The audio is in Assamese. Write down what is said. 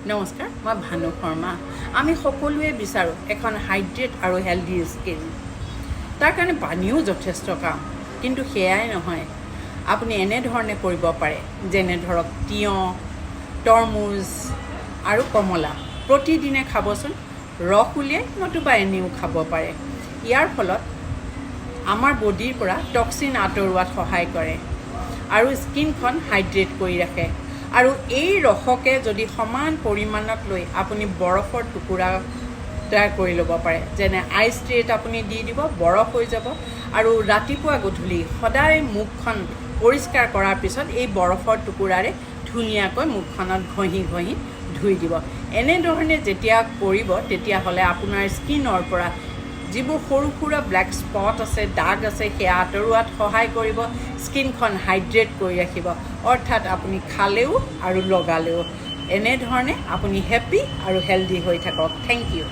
নমস্কাৰ, মই ভানু শৰ্মা। আমি সকলোৱে বিচাৰোঁ এখন হাইড্ৰেট আৰু হেল্ডি স্কিন। তাৰ কাৰণে পানীও যথেষ্ট কাম। কিন্তু সেয়াই নহয়, আপুনি এনেধৰণে কৰিব পাৰে, যেনে ধৰক তিয়ঁহ, তৰমুজ আৰু কমলা প্ৰতিদিনে খাবচোন, ৰস উলিয়াই নতুবা এনেও খাব পাৰে। ইয়াৰ ফলত আমাৰ বডিৰ পৰা টক্সিন আঁতৰোৱাত সহায় কৰে আৰু স্কিনখন হাইড্ৰেট কৰি ৰাখে। আৰু এই ৰসকে যদি সমান পৰিমাণত লৈ আপুনি বৰফৰ টুকুৰা তৈয়াৰ কৰি ল'ব পাৰে, যেনে আইচ ট্ৰেত আপুনি দি দিব, বৰফ হৈ যাব। আৰু ৰাতিপুৱা গধূলি সদায় মুখখন পৰিষ্কাৰ কৰাৰ পিছত এই বৰফৰ টুকুৰাৰে ধুনীয়াকৈ মুখখনত ঘঁহি ঘঁহি ধুই দিব। এনেধৰণে যেতিয়া কৰিব, তেতিয়াহ'লে আপোনাৰ স্কিনৰ পৰা যিবোৰ সৰু সুৰা ব্লেক স্পট আছে, দাগ আছে, সেয়া আঁতৰোৱাত সহায় কৰিব, স্কিনখন হাইড্ৰেট কৰি ৰাখিব। অৰ্থাৎ আপুনি খালেও আৰু লগালেও। এনেধৰণে আপুনি হেপ্পী আৰু হেল্ডি হৈ থাকক। Thank U.